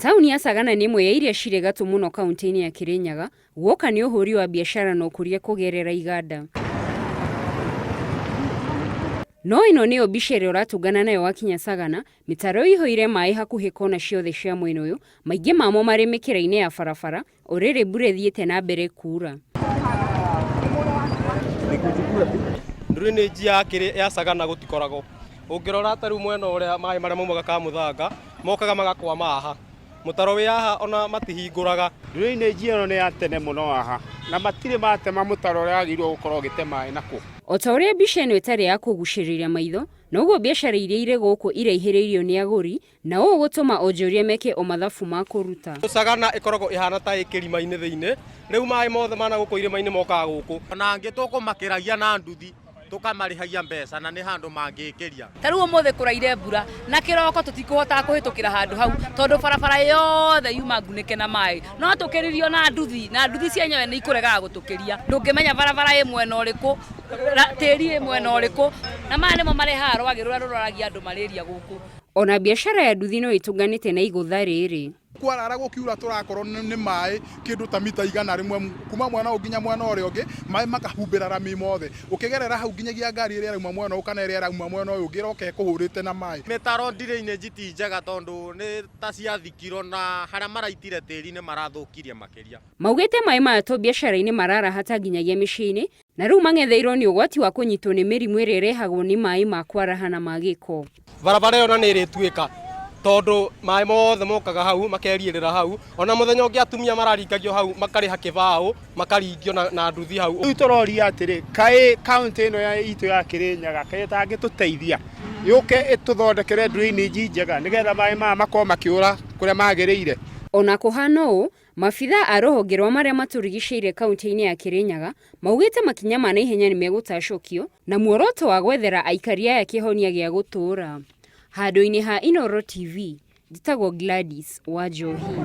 Taũni ya Sagana nĩ ĩmwe ya iria cirĩ gatũ mũno kaunti-inĩ ya Kirinyaga, guoka nĩ ũhũri wa biacara na ũkũria kũgerera iganda. No ĩno nĩyo mbica ĩrĩa ũratũngana nayo wakinya Sagana, mĩtaro ĩihũire maĩ hakuhĩ kona ciothe cia mwena ũyũ, maingĩ mamo marĩ mĩkĩra-inĩ ya barabara, o rĩrĩ mbura ĩthiĩte na mbere kuura. Drainage ya kĩrĩ ya Sagana gũtikoragwo. Ũngĩrora ta rĩu mwena ũrĩa maĩ marĩa maumaga Kamũthanga mokaga magakwama haha. Mũtaro wĩ haha ona matihingũraga. Drainage ĩno nĩ ya tene mũno haha na matirĩ matema mũtaro ũrĩa wagĩrĩirwo gũkorwo ũgĩte maĩ nakũu. O ta ũrĩa mbica ĩno ĩtarĩ ya kũgucĩrĩria maitho, noguo biacara iria irĩ gũkũ iraihĩrĩirio nĩ agũri na ũũ gũtũma onjoria meke o mathabu ma kũruta. Sagana ĩkoragwo ĩhana ta ĩ kĩrima-inĩ thĩinĩ, rĩu maĩ mothe ma nagũkũ irĩma-inĩ mokaga gũkũ. Ona angĩ tũkũmakĩragia na nduthi tũkamarĩhagia mbeca na nĩ handũ mangĩkĩria. Ta rĩu ũmũthĩ kũraire mbura na kĩroko tũtikũhotaga kũhĩtũkĩra handũ hau tondũ barabara yothe yuma ngunĩke na maĩ. No tũkĩririo na nduthi na nduthi cienyewe nĩ ikũregaga gũtũkĩria. Ndũngĩmenya barabara ĩ mwena ũrĩkũ, tĩri ĩ mwena ũrĩkũ, na maya nĩmo marehaga rwagĩ rũrĩa rũrwaragia andũ malaria gũkũ. Ona biacara ya nduthi no ĩtũnganĩte na igũtha rĩrĩ. Kwarara gũkiura tũrakorwo nĩ maĩ kĩndũ ta mita 100 kuma mwena ũyũ nginya mwena ũrĩa ũngĩ, maĩ makahumbĩra rami mothe. Ũkĩgerera hau nginyagia ngari ĩrĩa ĩrauma mwena ũyũ kana ĩrĩa ĩrauma mwena ũyũ ũngĩ ĩroka ĩkũhũrĩte na maĩ. Mĩtaro drainage ti njega tondũ nĩ ta ciathikirwo na harĩa maraitire tĩri nĩ marathũkirie makĩria. Maugĩte maĩ maya to biacara-inĩ mararaha ta nginyagia mĩciĩ-inĩ na rĩu mang'etheirwo nĩ ũgwati wa kũnyitwo nĩ mĩrimũ ĩrĩa ĩrehagwo nĩ maĩ ma kwaraha na ma gĩko. Barabara ĩyo na nĩ ĩrĩtuĩka tondũ maĩ mothe mokaga hau makeriĩrĩra hau, ona mũthenya ũngĩ atumia mararingagio hau makarĩha kĩbaũ makaringio na, na nduthi hau. Rĩu tũroria atĩrĩ, kaĩ kaũntĩ ĩno ya itũ ya Kĩrĩnyaga kaĩ ĩtangĩtũteithia yũke ĩtũthondekere drainage njega nĩgetha maĩ maya makorwo makĩũra kũrĩa magĩrĩire. Ona kũhana ũũ, Maabithaa a rũhonge rwa marĩa matũrigicĩirie kauntĩ-inĩ ya Kirinyaga maugĩte makinya ma naihenya nĩ megũtacũkio na muoroto wa gwethera aikari aya kĩhonia gĩa gũtũũra. Handũ-inĩ ha Inooro TV, njĩtagwo Gladys Wanjohi.